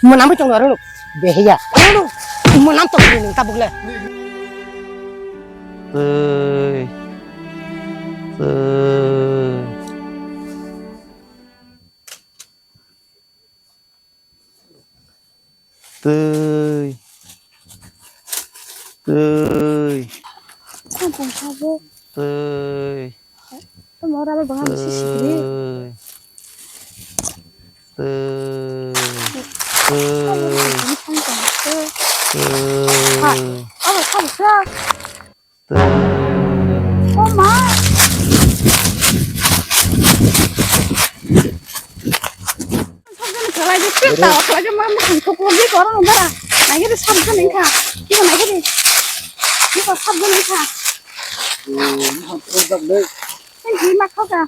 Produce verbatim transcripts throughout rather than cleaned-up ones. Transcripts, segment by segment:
Mo namai tong aro. Behiya. Mo nam tong ni tabuk le. Tei. Tei. Tei. Tei. Tei. Tei. Tei. Tei. Tei. Tei. Oh, ma. Sabjani khalai de, peta khalai de, ma, ma, ang kok lagi korang bara. Nagi de sabjani kha. Kiko nagi de. Kiko sabjani kha. Ang di ma khoka.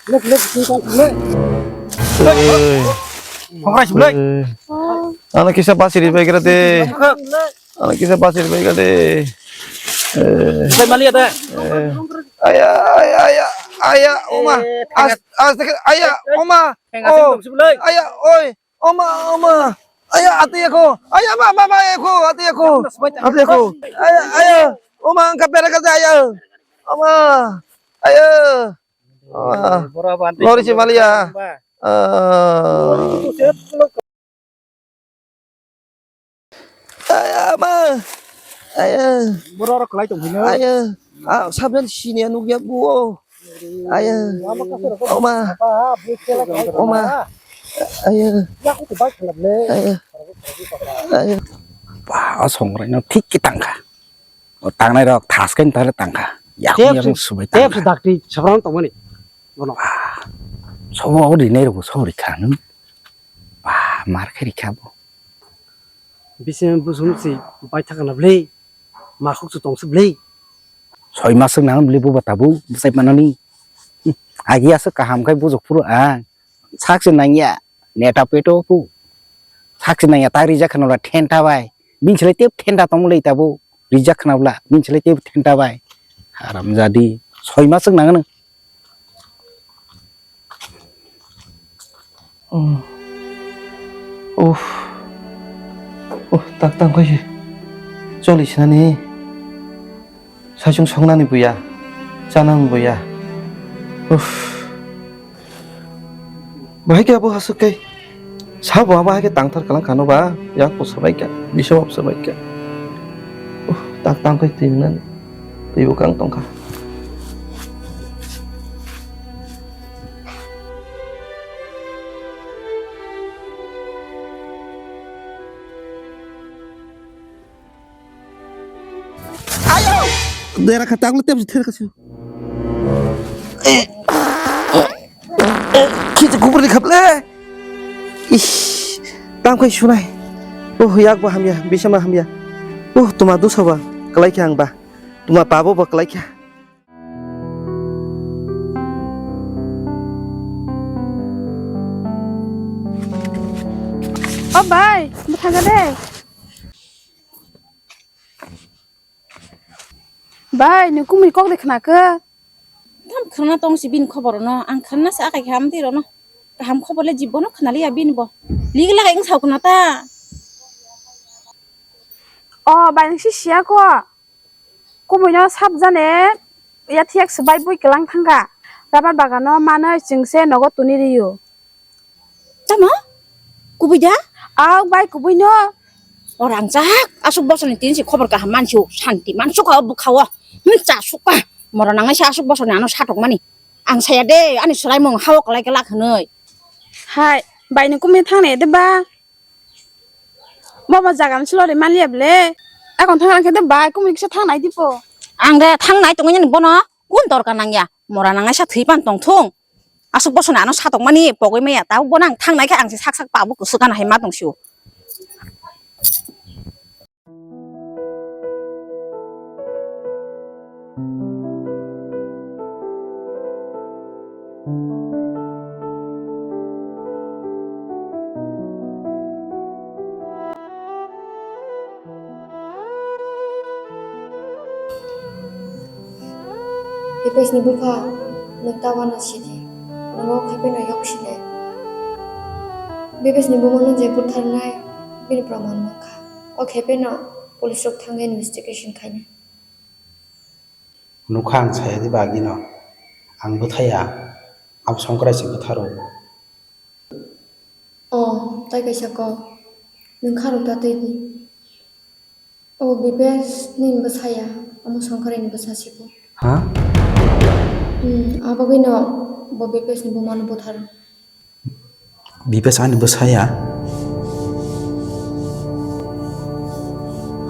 Lek, lek, sing kong, lek. Oi. Hokrai, lek. Oh. Ano kisa basiri bai kira de. Ano kisa basiri bai kira de. Eh. Sai mali ada. Eh. Aya, aya, aya, aya, oma. Eh, as, as, aya, oma. Oh. Aya, oi. Oma, oma. Aya, ati ako. Aya, ma, ma, ma, ako, ati ako. Ati ako. Aya, aya. Oma, angka pera kata aya. Oma. Aya. Oma. Lori si malia. Ah. Aya, ma. Aya. Borok rok kwlai tong phino. Aya. Ah, sabjani sini ya nukya buo. Aya. Oma. Oma. Aya. Aya. Aya. Ba, o songrai no thik ki tangkha. O tangnai rok thas kai tare tangkha. Yakung yakung subai tangkha. Tep su dakti sabrang tongmani. Bono. Sobo o rinai rok sobo rikha nung. Ba, mar khe rikha bo. Bising busum si bai thaka na bwlwi. Ma khuk chu tong se bwlwi. Soi mas wng nang bwlwi buba tabuk bwsai manani. Agi aswk kaham khai bujok phuru ang. Sak se nangya. Neta peto pu. Sak se nangya ta rijak khana thenta bai. Bini selai tep thenta tong le tabuk. Rijak khana bwla. Bini selai tep thenta bai. Haram jadi. Soi mas wng nang. Oh. Uff. Oh, tak tang koi. Choli sinani. Saichung songnani buya. Chanang buya. Uff. Bahai ke abo hasuk kai. Sabo abo hai ke tangthar kalang kano ba. Yak po sabai ka. Bisa wap sabai ka. Uh, tak tang koi twi nani. Twi bo kang tongkha. Ayo! Dera kha tanglo tep ther kasi. Eh. Eh, eh, khiti kubur ni khaple. Ish, tang koi sunai. Oh, yak bo hamya, bisa ma hamya. Oh, tuma dusa ba, kalai kha ang ba. Tuma pabo ba kalai kha. O bai, bwthanga de. Bai, nwng kumui kok de khna khe? Tam khna tong si bini khobor no, ang khna sa akai kham twi rono. Kaham khobor le jibono khna liya bini bo. Ligi lagai wng sao khna ta. O bai, nwng si siya ko. Kumui no sap jane ya thiyak swbai bui kwlang thangkha. Rabar bagan no manwi chwng se nogo tuni riyo. Tamo? Kubui da? Aw bai kubui no. O rang jak, asuk bosor ni tin si khobor kaham mansu, santi mansu ka bukha o. Hmm, cha suk pa. Moro nangnai sa asuk bosor ni ano satok mani. Ang saya de, ani swrai mung hao kalai kalak hwnwi. Hai, bai ni kumui thang ne de ba? Bobo jaga no swlari manliya ble. Akon thang rang khe de bai kumui kisa thang nai di po. Ang de thang nai tongwi nani bono kun dorkar nang ya. Mora nangnai sa thwi pan tong thung. Asuk bosoni ano satok mani pogwi maya tabuk bono ang thang nai khe ang se sak sak pabo kwswk gana hai ma tong sio. Hipaisni bupha, nwng ta uanw sidi, nwng o khai pheno yok side. Bebes ni bumano je butharnai, bini proman mankha. O khe pheno police rok thangwi investigation khainai. Nukha ang saya di bagino. Ang bwthaya, ang songkrai se bwtharo. O, tai kaisa kok. Nwng kharok ta twi di. O Bipesh nini bwsaya, omo Songkrai ni bwsa sibo. Ha? Hmm, abagwino bo Bipesh ni bumano butharo. Bipesh ani bwsaya?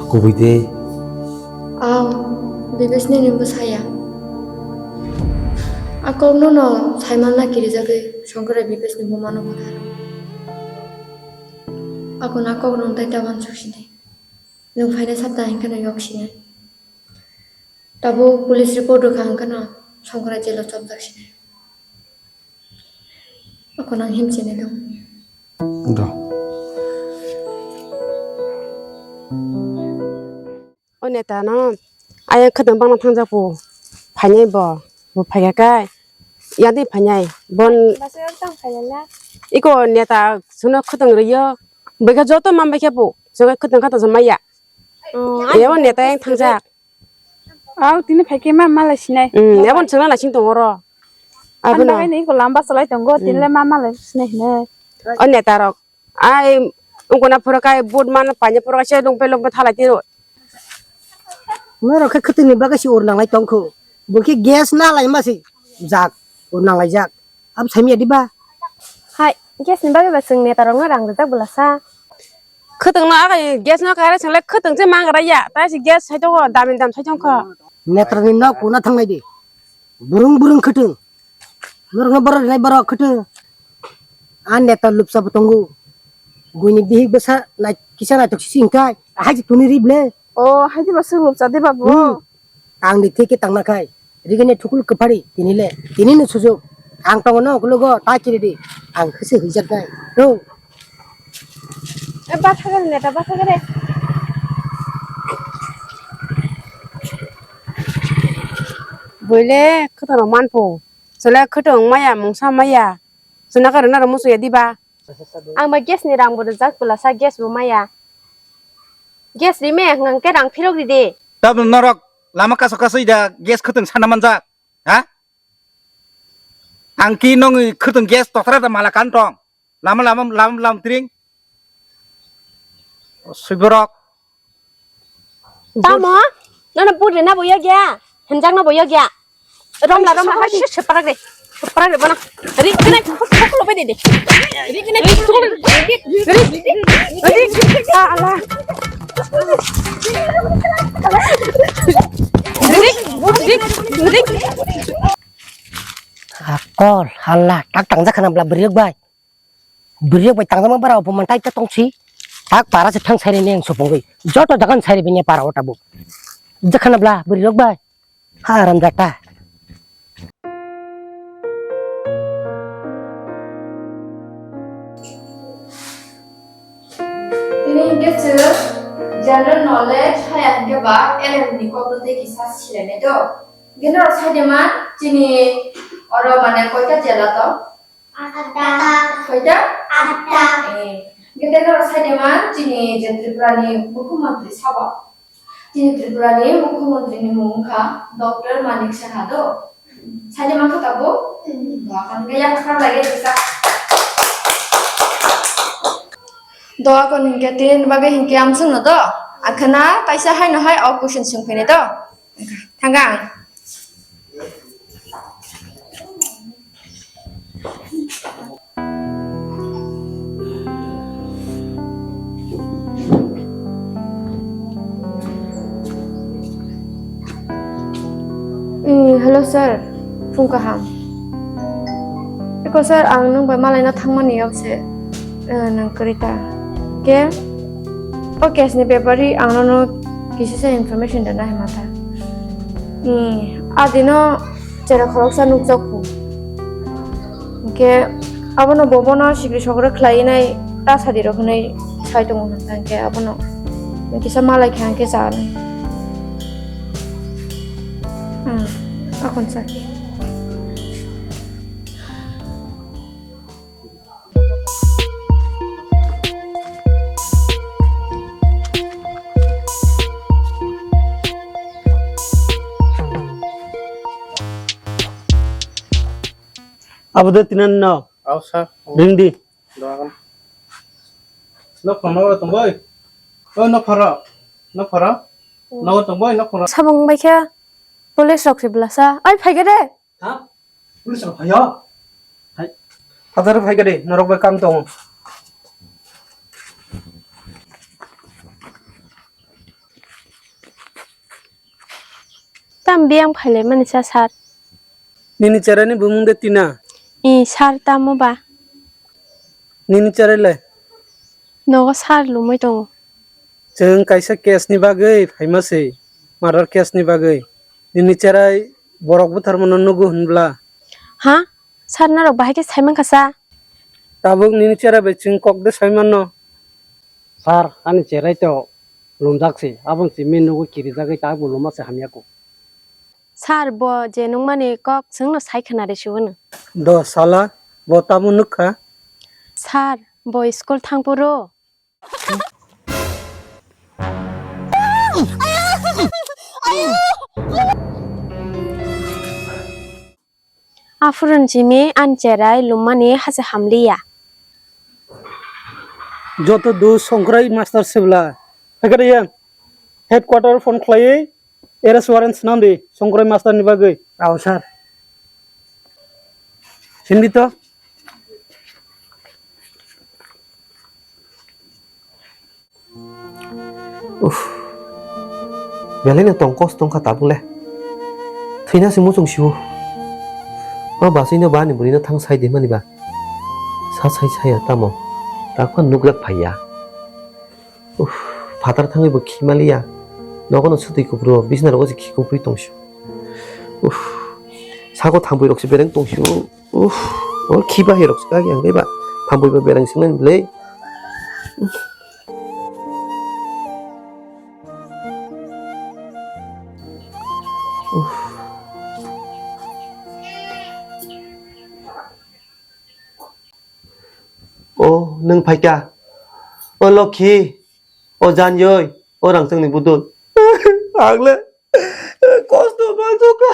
Kubui de. Aw, Bipesh nini bwsaya. A kokno no saimanna kirijagwi Songkrai Bipesh ni bumano butharo. Ako na kokno tai ta wansuk sini. Nwng phainai sapta hinkheno yok sinai. Tabuk police report rwkha hinkheno Songkrai jail o chopjak sinai. Ako nang himchinai tong. Do. O neta no ayang khwtwng bangma thangjak bo phainai bo, bo phaikha kai yadi phainai bon. Iko neta suno khwtwng rwio, bwkha joto man baikha bo, jogai khwtwng kha to maya. Oh, ebo neta yang thangjak. Aw, tini phaikhe ma malai sinai. Hmm, ebo chwngna naising tongo ro. Abono. Ani bagwi ni iko lamba salai tongo, hmm, tini le ma malai sinai hinai. O neta rok. Ai, ungkona phoro kai vote man paine phoro kai se lungpe lungpe thalai tiro. Norok khe khwtwini bagwi se ur nanglai tongkho. Bo khe gas na lai ma se jak, ur nanglai jak. Abo saimya diba? Hai, gas ni bagwi ba chwng neta rokno rang rijak bwlasa. Khwtwng no agai gas no kare chwng le khwtwng se mangra ya. Ta se gas sai tongo, dami dam sai tongkho. Neta ni nok kuna thangnai di. Burung burung khwtwng. Norok no borok rinai borok khwtwng. A neta lupsa bo tongo. Buini bihik bwsa nai kisa naitok sisi hingkai. Hai se tuni ri ble. O, hai diba se lupsa diba bo. Hmm. Tangdi theke tangna khai. Rigini thukul kwphari tinile. Tinino sujuk. Ang tongo no uklogo ta kiridi. Ang khwse huijaknai. No. E, batha gare neta, batha gare. Boile khwtwrok manpo. Chwle khwtwng maya, mungsa maya. Chwna khe rwna rw muchungya diba? Ang ba gas ni rang bo rijak bwlasa, gas bo maya. Gas rime hwnkhe rang phirok ridi. Tabuk norok lama kaso kaso ida gas khwtwng sana manjak, ha? Ang ki nongni khwtwng gas totra da mala kan tong. Lama lama lam lam tring. Suiborok. Tamo? Nono pudre na boyo gya? Henjak na boyo gya? Romla romla hai se separak re. Separak re bono. Ri kene khoklo bai de de. Ri kene khoklo bai de. Ri ri ri. Ah, Allah. Ri ri ri. Akol, Allah, tak tang jakha na bla bwrwi rok bai. Bwrwi rok bai tangjakma bara opoman tai ta tongsi. Tak para se thang sairi ni ang supungwi. Joto jaga ni sairi bini para o tabuk. Jakha na bla bwrwi rok bai. Ha aram jata. Tini hingke chwng general knowledge haya hingke ba L M ni kokno tei kisa silainai do. General saidema chini oro mane koita jela tong? Atta. Koita? Atta. Eh, hingke tei norok saidema chini je Tripura ni Mukhyamantri sabo. Chini Tripura ni Mukhyamantri ni mung wngkha Doctor Manik Saha do. Saidema kha tabuk? Hmm. Ba, hingke yak khar lagi bisa. Do akon hingke tin bagwi hingke amsung no do. Akhana kaisa hai no hai o question sung phene do. Thangka ang. Eh, hello sir, phung kaham. Eko sir, ang nwng bai malaina thangmani yok se, eh, nwng kwrwi ta. Ke? O case ni bepari ang nono kisa se information rwna hai matha. Hmm, adino chera khoroksa nukjak kho. Hingke abono bobono sikri sokre khlai nai ta sadi rok hinui sai tongo hwnka hingke abono kisa malai kha hingke cha nai. Hmm, akon sa. Abo de tinan no. Aw, sir. Ring di. Doagan. Nok phano, nok phano tongbai. O nok pharo. Nok pharo. Nok tongbai, nok pharo. Samung bai khe police rok se belasa. Ai, phai khe de. Ha? Police rok phaio? Hai. Father phai khe de, norok bai kam tongo. Tam biyang phailai mani sa sir. Nini cherai ni bumung de Tina? I sir tamo ba? Nini cherai le? Nogo sir lumui tongo. Chwng kaisa case ni bagwi phaima se, murder case ni bagwi. Nini cherai borok butharmano nugo hwnbla? Ha? Sir norok bahai khe saimankha sa? Tabuk nini cherai bai chwng kok de saimanno. Sir, ani cherai to lumjak se, aboni simi nugo kirijagwi tabuk luma se hamya kho. Sir, bo je nungmani kok chwngno sai khna rw si hwno. Do sala, bo tamo nukha? Sir, bo school thang phuru. Aphuru jimi ani cherai lummani hase hamliya. Joto do Songkrai master sibla. Phekariya headquarter phone khlaiwi arrest warrant swnam di Songkrai master ni bagwi. Aw sir. Sindi to. Uff. Belai no tong kosto wngkha tabuk le. Thwina se muchung sio. O bachwi no ba ni bwrwi no thang sai di mani ba. Sa sai saya tamo. Takphano nukjak phaiya. Uff. Phatar thangwi bo khi maliya. Nogo no swtwi kupro. Bisna rogo se khi kupri tong sio. Uff. Sako thangwi rok se bereng tong sio. Uff, o khiba hai rok se kha yang ba. Thambui ba bereng sing nang le. O nung phaika. O Lokhi. O Janjoi. O Rangchak ni budul. Ang le kosto ma jokha.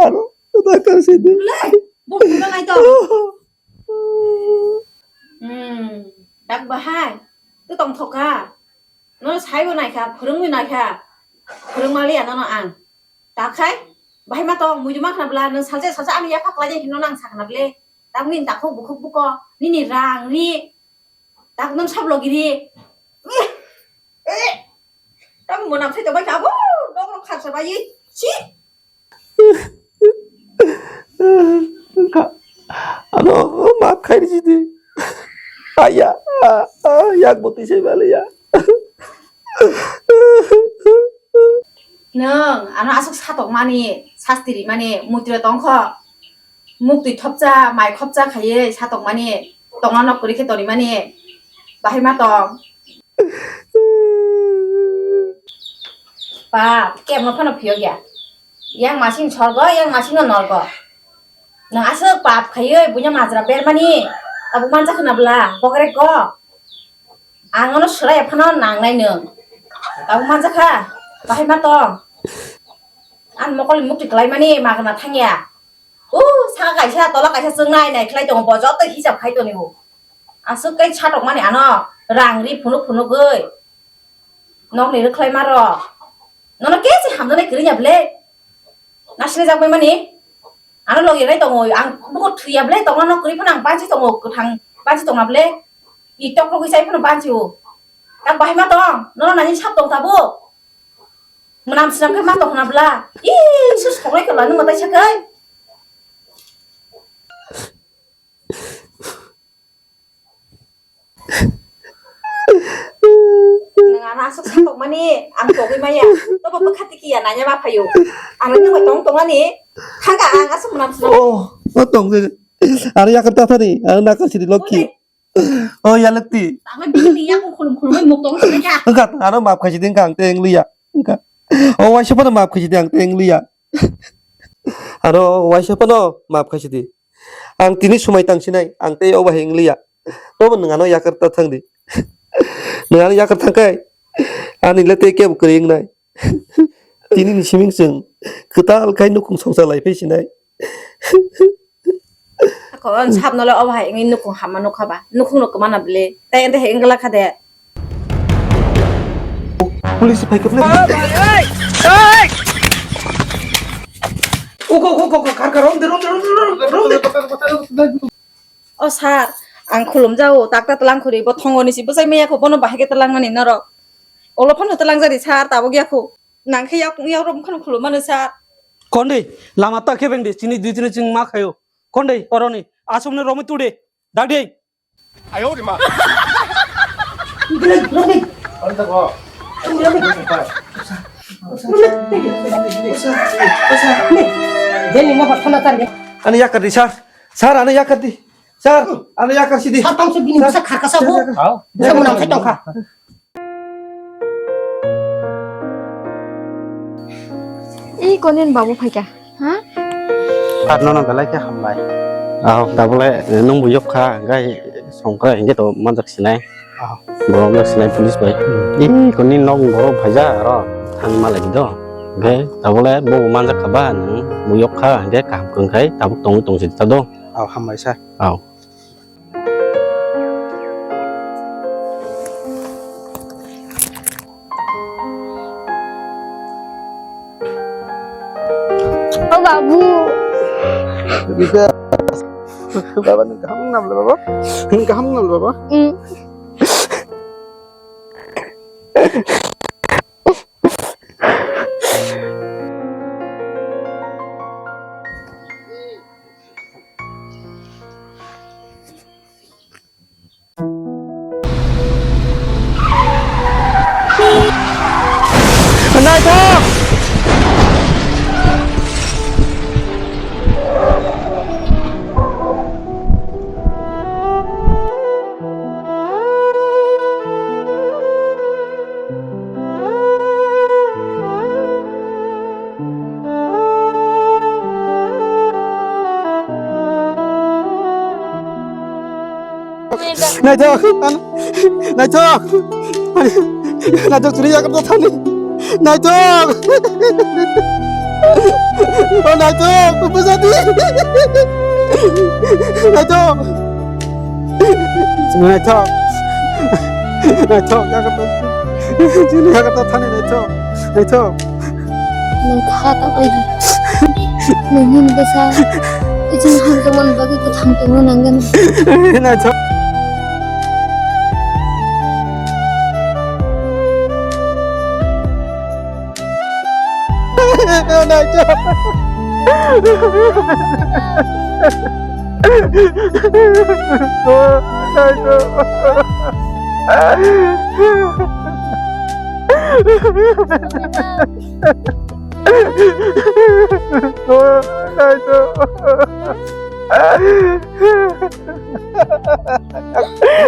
Aro. Doctor sidi. Le, bo phunuknai to. Hmm, dak bahai. Tu tongthok kha. No saibo naikha, phwrwngwi naikha. Phwrwngma liya nono ang. Takhai, bahai ma tong, muitu ma khna bwla, nwng salsa salsa ani yapha khlai nai hino nang sa khna bwle. Dak nini takhuk bukhuk buko, nini rang ri. Dak nwng sablo giri. Eh, eh. Dak mwnam sai tongbai kha, bo, nok nok kharsa bai. Si. Wngkha. Ano maaf khai risi di. Aya, ah, ah, yak boti sai baliya. Nwng ano aswk satokmani, sasti rimani, mutiro tongkho. Muktwi thopcha, mai khopcha khaiwi satokmani, tongna nok kwrwi khe tonimani. Bahai ma tong. Pap, kemno phano phiyok ya. Yang masing sorgo, yang masing no norgo. Nang aswk pap khaiwi buino majra bermani. Tabuk manjak khna bwla, bokrek go. Ang no swlai phano nangnai nwng. Tabuk manjak kha, bahai ma tong. Ang mokol mukti khlaimani magna thangya. O, saka kaisa, tola kaisa chwng nai nai khlai tongo, bo joto hisab khai tongo. Aswk kai satok mani ano, rang ri phunuk phunuk gwi. Nok ni rwkhlai maro. Nono kesi hamjaknai kwrwi ya ble. Nasle jak bai mani. Ano logi nai tongo, ang buko thwi ya ble, tongna nok kwrwi phano ang banchi tongo, kwthang banchi tongna ble. I tok rok sai phano banchi o. Tak bahai ma tong, nono nani sap tong tabuk. Mwnam swnam khe ma tong khna bla. Ih, sus khonai khe lanu mwtai sakai. Nang ano aswk sakok mani ang togwi maya. Tobo bwkha tiki ya nanya ma phayo. Ang nang tong tong ani. Thangka ang aswk mwnam swnam. Oh, ma tong de. Ano yakar ta thani, ano nakar sidi lokhi. O yalakti. Tama bini yakung khulum khulum muk tong sini ka. Wngkha, ano maaf khaisi di wngkha, ang tei wng liya. Wngkha. O waisa phano maaf khaisi di, ang tei wng liya. Ano waisa phano maaf khaisi di. Ang tini sumai tang sinai, ang tei o bahai wng liya. Tobo nwng ano yakar ta thang di. Nwng ano yakar thang kai. Ani le tei kebo kwrwi wngnai. Tini ni siming chwng kwtal khai nukhung songsa lai phai sinai. O, sap nole obo hai wngwi nukhung hamma nukha ba. Nukhung no kwmana bwle. Tei ente hai wngla kha de. Police phai khe, police. Uko, uko, uko, uko, khar, khar, rom de, rom de, rom de, rom de, rom de. O sir, ang khulumjao, takta tlang khuri, bo thongo ni si bwsai maya kho, bono bahai khe tlang mani norok. Olo phano tlang jari sir, tabuk ya kho. Nang khe yak, yak rom khano khulum mano sir. Kondei, lama ta khe beng de, chini dui tini ching ma khayo. Kondei, oroni, aswk ni romwi tu de, dak de. Ayo de ma. Ani yakar di, sir. Sir, ani yakar di. Sir, ani yakar sidi. Sir, tang se bini bwsa kharkasa bo. Sir, sir, bwsa mwnam sai tongkha. Ei, konin babu phaikha, ha? Ar nono belai khe hambai. Aw, tabole, eh, nwng bo yok kha, gai songkra hingke to manjak sinai. Aw. Borok no sinai police bai. Hmm. Ei, konin nok borok phaija aro thang malai do. Hingke tabole bo manjak kha ba nwng bo yok kha, hingke kaham kwrwng khai tabuk tongwi tong sidi ta do. Aw, hambai sir. Aw. O babu. Rita. Baba, nwng kaham wng nabla, baba? Nwng kaham wng nabla, baba? Mm. Naithok! Naithok! Naithok! Naithok, chwrwi yakarta thani. Naithok! O naithok, bwsadi. Naithok! Naithok! Naithok, yakarta. Chwrwi yakarta thani naithok. Naithok! Nang kha ta bai di. Nini bwsa isin hamjakmani bagwi kwthang tongna nangani. Naithok. Naithok. Naithok.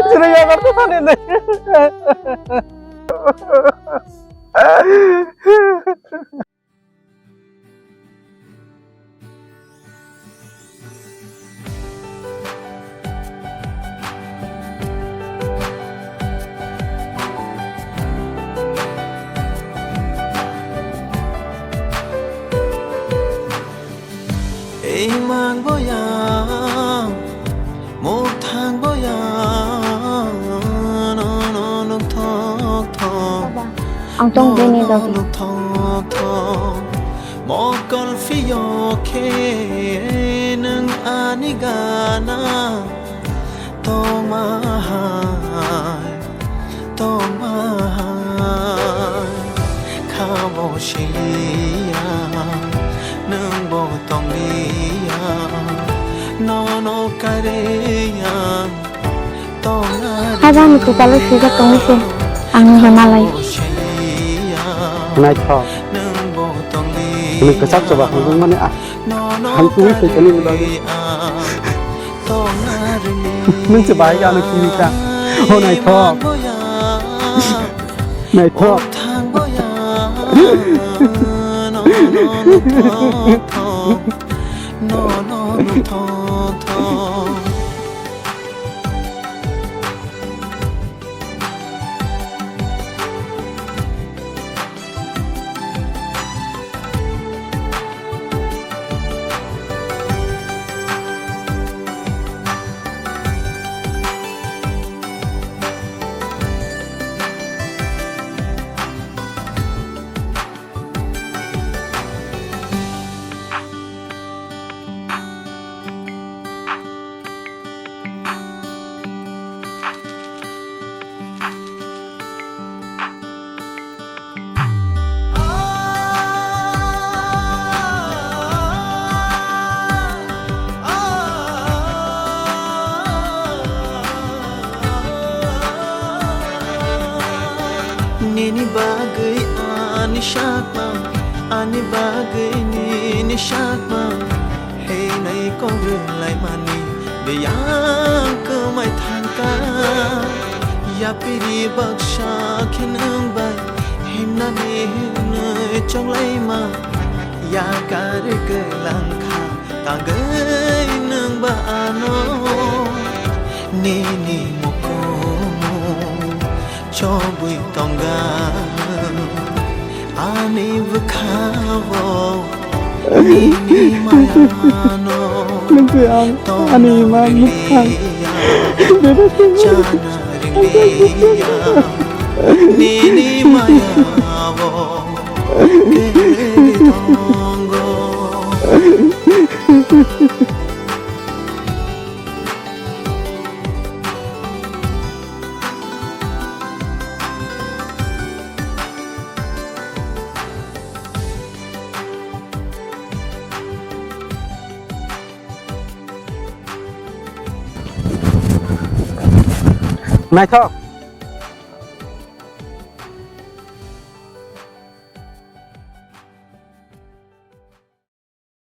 Chwrwi yakarta thani de. Ei mang boya, muk thang boya, no, no, nuk thok thok. Baba, ang tong bini logi. Nuk thok thok. Mokol phiyok khe nwng ani gana tongma hai, tongma hai. Khabo siliya, nwng bo tongliya, nono kariya. Haba ni kwpalo swijak tongwi se, ang no malai. Naithok. Hwnwi kwchak choba hwnwi mani a, hangtwi tongwi tongmani bagwi. Nwng se bahai ano kiwi ta. O naithok. Naithok. Nini bagwi ani sakma, ani bagwi nini sakma, hwnwi kok rwlaimani biyang kwmai thangkha. Yapiri baksa khe nwng bai himnani hwnwi choklaima, yakar kwlangkha. Tangwi nwng ba ano nini mukumu chobwi tongga ani bwkhao nini mayano Nungkhe ang ani ima mwkhang. Chana ringliya nini mayao kiri tongo. Naithok.